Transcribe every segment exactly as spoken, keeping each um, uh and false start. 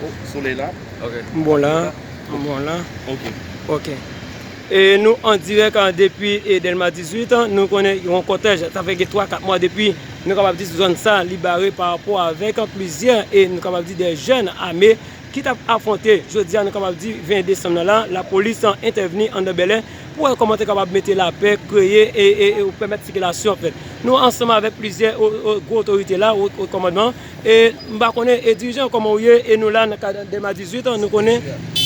Oh, solèy la. Ok. M bon la, m bon la. Ok. Ok. E nou an dirèk a, depi e, Dèlma dizuit, nou konnen yon kòtèj, sa fè gen twa, kat mwa depi, nou kapab di, zòn sa li bare pa rapò avèk plizyè, e nou kapab di, de jèn ame ki t ap afwonte, jodi a, nou kapab di, ven desanm nan la, lapolis entèvni anndan Bèlè pou wè kòman te kapab mete lapè, kreye e, e, e pèmèt sikilasyon fèt. Nou ansanm avèk plizyè o, o, gwo otorite la, o, o kòmandman, e m pa konnen, e dirijan, kòman w ye, e nou la nan kad Dèlma dizuit, nou konnen.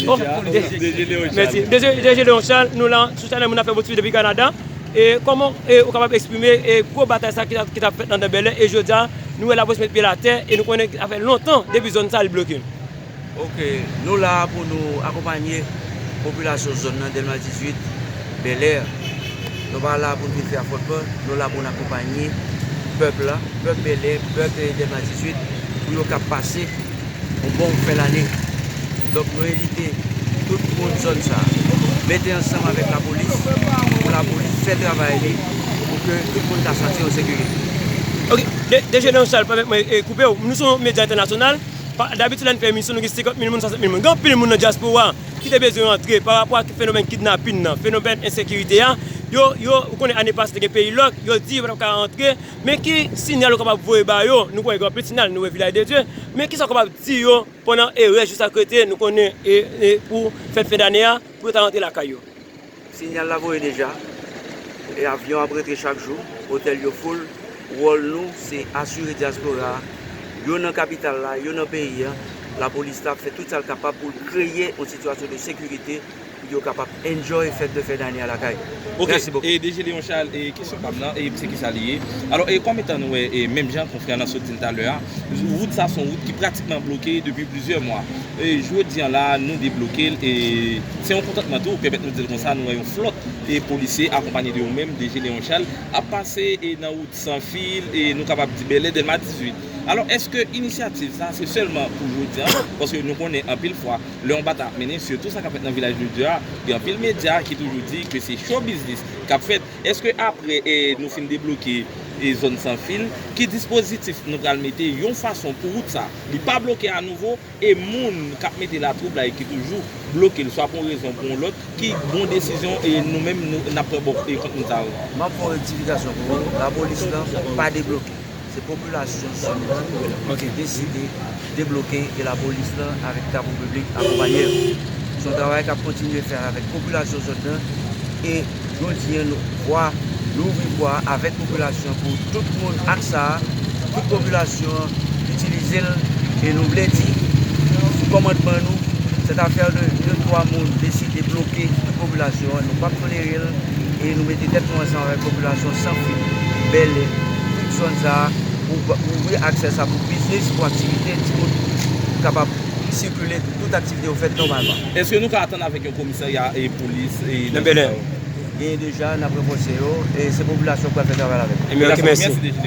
Oh, D G Leon Charles. Mèsi. D G, D G Leon Charles, nou la sou chanèl Moun Afè Motive depi Kanada. E kòman e, ou kapab eksprime e gwo batay sa ki t ap, ki t ap fèt anndan Bèlè, e jodi a, nou wè lapolis met pye l atè, e nou konnen sa fè lontan depi zòn sa li bloke. Ok, nou la pou nou akonpanye popilasyon zòn nan, Dèlma dizuit, Bèlè. Nou pa la pou n vin fè afwontman, nou la pou n akonpanye pèp la, pèp Bèlè, pèp Dèlma dizuit, pou yo kab pase yon bon fen lane. Donk nou envite tout moun zòn sa a mete ansanm avèk lapolis, pou lapolis fè travay li, pou ke tout moun ka santi yo an sekirite. Ok, D G Leon Charles, pèmèt mwen e, koupe w. Nou se yon medya entènasyonal. Pa- Dabitid, lè n fè emisyon, nou gen senkant mil moun, swasant mil moun. Gen anpil moun nan dyaspora ki te bezwen rantre pa rapò ak fenomèn kidnapin nan, fenomèn ensekirite a. Yo, yo, ou konnen ane pase te gen peyi lòk, yo di yo pa t ap ka rantre. Men ki siyal ou kapab voye ba yo? Nou konnen gen anpil siyal, nou wè Vilaj de Dye. Men ki sa w kapab di yo pandan e rès jou sa k rete, nou konnen e, e pou fèt fen dane a, pou yo ta rantre lakay yo? Siyal la voye deja. E avyon ap rantre chak jou. Otèl yo full. Wòl nou, se asire dyaspora a, yo nan kapital la, yo nan peyi a, lapolis la ap fè tout sa l kapab pou l kreye yon sitiyasyon de sekirite pou yo kapab enjoy fèt de fen dane a lakay. Ok, Mèsi bokou. E D G Leon Charles, e kesyon pa m nan, e se ki sa li ye? Alò, e kòm etan nou wè, e menm jan konfrè an sot di n talè a, wout sa se yon wout ki pratikman bloke depi plizyè mwa. E jodi an la, nou debloke l, e se yon kontantman tou, pèmèt nou di l konsa, nou wè yon flòt e polisye akonpanye de ou menm, D G Leon Charles, ap pase e nan wout san fil, e nou kapab di Bèlè, Dèlma dizuit. Alò, èske inisyativ sa se sèlman pou jodi an? Paske nou konnen anpil fwa, lè yon batay ap mennen, sitou sa k ap fèt nan Vilaj de Dye a, gen anpil medya ki toujou di ke se show business k ap fèt. Èske apre e, nou fin debloke e zòn san fil, ki dispozitif nou pral mete yon fason pou wout sa li pa bloke anouvo, e moun k ap mete latwoublay ki toujou bloke l, swa pou yon rezon pou yon lòt, ki bon desizyon e nou menm nou n ap pran bò e kont moun sa yo? M ap fè yon rektifikasyon pou ou. Lapolis lan pa debloke. Se popilasyon zòn nan ki deside debloke e lapolis lan avèk travay piblik akonpanye l. Se yon travay k ap kontinye fèt avèk popilasyon zòn nan. E jodi a, nou vwa, nou ouvri vwa avèk popilasyon pou tout moun ak sa a, tout popilasyon an itilize l. E nou vle di, sou kòmandman nou, sèt afè de de twa moun deside bloke tout popilasyon an, nou p ap tolere l. E nou mete tèt nou ansanm avèk popilasyon san fil, Bèlè, tout zòn sa a, pou ouvri aksè sa pou biznis, pou aktivite, timoun kapab sikile, tout aktivite yo fèt nòmalman. Èske nou ka atann avèk yon komisarya e polis e Nan Bèlè. Genyen deja, n ap ranfòse yo, e se popilasyon k pral fè travay la avèk nou. Ebyen, ok, mèsi. Mèsi, D G.